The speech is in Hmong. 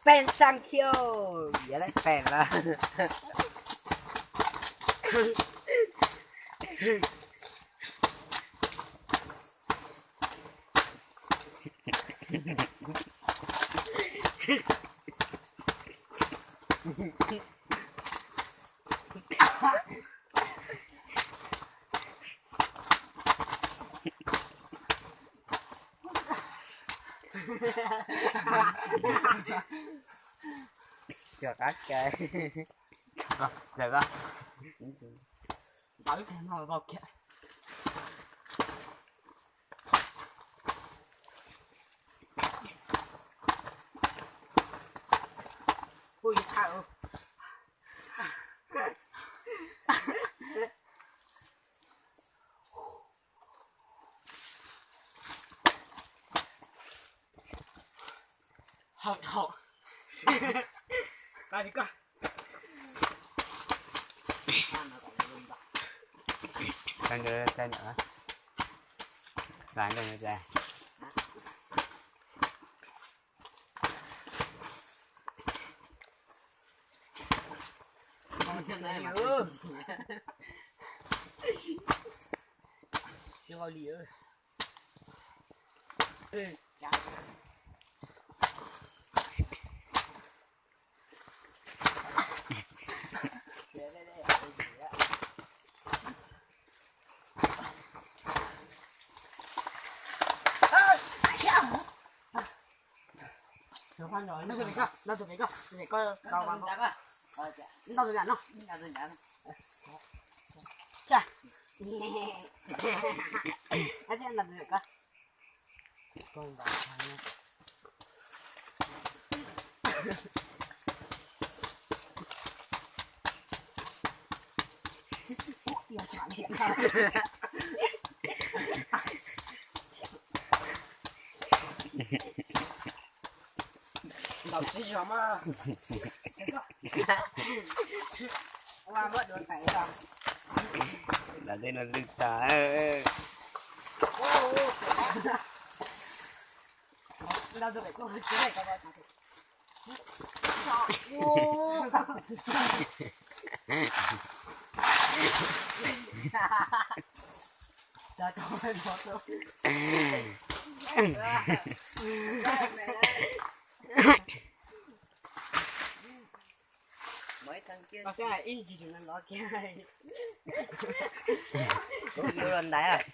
Pem xeem khiu, yuav lawm pem lawm. Cov qab ke. Ntawd ko. Ntawd no vau kiag. Ui, thaum Hawm dhau. Koj li koj. Cai ntawd, cai ntawd. Cai ntawd, cai. Ntaus tus pem koj, ntaus tus pem koj, tus pem koj, ntaus tus pem no. Ntaus tus pem koj. Ntaus siab zog mas. Ua muab dua tais os. Ntaus tej no lwj tag. Ntaiv.